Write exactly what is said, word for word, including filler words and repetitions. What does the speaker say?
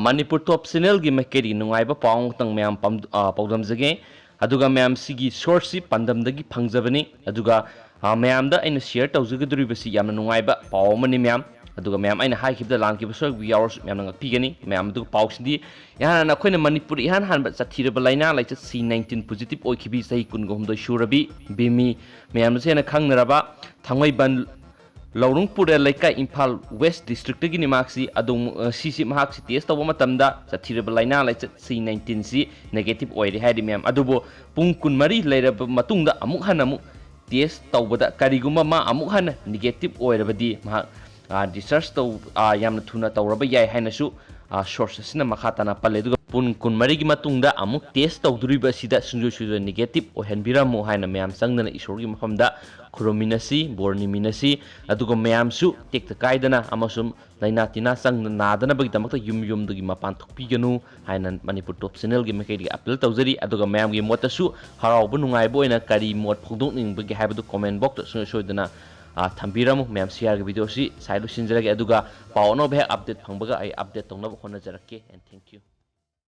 ꯃꯅꯤꯄꯨꯔ ꯇꯣꯞ ꯆꯦꯅꯦꯜꯒꯤ ꯃꯥꯏꯀꯩꯗꯒꯤ ꯅꯨꯡꯉꯥꯏꯕ ꯄꯥꯎ ꯑꯃꯈꯛꯇꯪ ꯃꯌꯥꯝ ꯄꯥꯝ-, ꯑ, ꯄꯥꯎꯗꯝꯖꯒꯦ꯫ ꯑꯗꯨꯒ ꯃꯌꯥꯝ, ꯁꯤꯒꯤ ꯁꯣꯔꯁꯁꯤ ꯄꯥꯟꯗꯝꯗꯒꯤ ꯐꯪꯖꯕꯅꯤ꯫ ꯑꯗꯨꯒ, ꯑ, ꯃꯌꯥꯝꯗ ꯑꯩꯅ ꯁꯤꯌꯔ ꯇꯧꯖꯒꯗꯧꯔꯤꯕꯁꯤ ꯌꯥꯝꯅ ꯅꯨꯡꯉꯥꯏꯕ ꯄꯥꯎ ꯑꯃꯅꯤ ꯃꯌꯥꯝ꯫ ꯑꯗꯨꯒ ꯃꯌꯥꯝ, ꯑꯩꯅ ꯍꯥꯏꯈꯤꯕꯗ ꯂꯥꯟꯈꯤꯕ ꯁꯣꯏꯈꯤꯕ ꯌꯥꯎꯔꯁꯨ ꯃꯌꯥꯝꯅ ꯉꯥꯛꯄꯤꯒꯅꯤ꯫ ꯃꯌꯥꯝ, ꯑꯗꯨꯒ ꯄꯥꯎꯁꯤꯗꯤ ꯏꯍꯥꯟ ꯍꯥꯟꯅ ꯑꯩꯈꯣꯏꯅ ꯃꯅꯤꯄꯨꯔ ꯏꯍꯥꯟ ꯍꯥꯟꯕ ꯆꯠꯊꯤꯔꯕ ꯂꯥꯏꯅꯥ ꯂꯥꯏꯆꯠ C nineteen positive ꯑꯣꯏꯈꯤꯕꯤ ꯆꯍꯤ ꯀꯨꯟꯒ ꯍꯨꯝꯗꯣꯏ ꯁꯨꯔꯕꯤ ꯕꯤꯃꯤ, ꯃꯌꯥꯝꯅꯁꯨ ꯍꯦꯟꯅ ꯈꯪꯅꯔꯕ ꯊꯥꯡꯃꯩꯕꯟ ꯂꯧꯔꯨꯡ ꯄꯨꯔꯦꯜ ꯂꯩꯀꯥꯏ, ꯏꯝꯐꯥꯜ ꯋꯦꯁ ꯗꯤꯁꯇ꯭ꯔꯤꯛꯇꯒꯤꯅꯤ ꯃꯍꯥꯛꯁꯤ꯫ ꯑꯗꯨꯝ, ꯑ, ꯁꯤꯁꯤ ꯃꯍꯥꯛꯁꯤ ꯇꯦꯁ ꯇꯧꯕ ꯃꯇꯝꯗ ꯆꯠꯊꯤꯔꯕ ꯂꯥꯏꯅꯥ ꯂꯥꯏꯆꯠ C nineteen ꯁꯤ negative ꯑꯣꯏꯔꯦ ꯍꯥꯏꯔꯤ ꯃꯌꯥꯝ꯫ ꯑꯗꯨꯕꯨ ꯄꯨꯡ ꯀꯨꯟꯃꯔꯤ ꯂꯩꯔꯕ ꯃꯇꯨꯡꯗ ꯑꯃꯨꯛ ꯍꯟꯅ ꯑꯃꯨꯛ ꯇꯦꯁ ꯇꯧꯕꯗ ꯀꯔꯤꯒꯨꯝꯕ ꯃꯥ ꯑꯃꯨꯛ ꯍꯟꯅ negative ꯑꯣꯏꯔꯕꯗꯤ ꯃꯍꯥꯛ, ꯑ, discharge ꯇꯧ-, ꯑ, ꯌꯥꯝꯅ ꯊꯨꯅ ꯇꯧꯔꯕ ꯌꯥꯏ ꯍꯥꯏꯅꯁꯨ, ꯑ, ꯁꯣꯔꯁ ꯑꯁꯤꯅ ꯃꯈꯥ ꯇꯥꯅ ꯄꯜꯂꯦ꯫ ꯑꯗꯨꯒ ꯄꯨꯡ ꯀꯨꯟꯃꯔꯤꯒꯤ ꯃꯇꯨꯡꯗ ꯑꯃꯨꯛ ꯇꯦꯁ ꯇꯧꯗꯣꯔꯤꯕ ꯑꯁꯤꯗ ꯁꯨꯡꯁꯣꯏ ꯁꯣꯏꯗꯅ negative ꯑꯣꯏꯍꯟꯕꯤꯔꯝꯃꯨ ꯍꯥꯏꯅ ꯃꯌꯥꯝ ꯆꯪꯗꯅ ꯏꯁꯣꯔꯒꯤ ꯃꯐꯝꯗ ꯈꯨꯔꯨꯝꯃꯤꯟꯅꯁꯤ, ꯕꯣꯔ ꯅꯤꯃꯤꯟꯅꯁꯤ꯫ ꯑꯗꯨꯒ ꯃꯌꯥꯝꯁꯨ ꯇꯦꯛꯇ ꯀꯥꯏꯗꯅ ꯑꯃꯁꯨꯡ ꯂꯥꯏꯅꯥ ꯇꯤꯟꯅꯥ ꯆꯪꯗ ꯅꯥꯗꯅꯕꯒꯤꯗꯃꯛꯇ ꯌꯨꯝ ꯌꯨꯝꯗꯒꯤ ꯃꯄꯥꯟ ꯊꯣꯛꯄꯤꯒꯅꯨ ꯍꯥꯏꯅ ꯃꯅꯤꯄꯨꯔ ꯇꯣꯞ ꯆꯦꯅꯦꯜꯒꯤ ꯃꯥꯏꯀꯩꯗꯒꯤ ꯑꯄꯤꯜ ꯇꯧꯖꯔꯤ꯫ ꯑꯗꯨꯒ ꯃꯌꯥꯝꯒꯤ ꯃꯣꯠꯇꯁꯨ ꯍꯔꯥꯎꯕ ꯅꯨꯡꯉꯥꯏꯕ ꯑꯣꯏꯅ ꯀꯔꯤ ꯃꯣꯠ ꯐꯣꯡꯗꯣꯛꯅꯤꯡꯕꯒꯦ ꯍꯥꯏꯕꯗꯨ ꯀꯣꯃꯦꯟ ꯕꯣꯛꯁꯇ ꯁꯨꯡꯁꯣꯏ ꯁꯣꯏꯗꯅ, ꯑ, ꯊꯝꯕꯤꯔꯝꯃꯨ꯫ ꯃꯌꯥꯝ, ꯁꯤꯌꯥꯔꯒꯤ ꯚꯤꯗꯤꯑꯣꯁꯤ ꯁ꯭ꯋꯥꯏ ꯂꯣꯏꯁꯤꯟꯖꯔꯒꯦ꯫ ꯑꯗꯨꯒ ꯄꯥꯎ ꯑꯅꯧꯕ ꯍꯦꯛ ꯑꯞꯗꯦꯠ ꯐꯪꯕꯒ ꯑꯩ ꯑꯞꯗꯦꯠ ꯇꯧꯅꯕ ꯍꯣꯠꯅꯖꯔꯛꯀꯦ꯫ And thank you꯫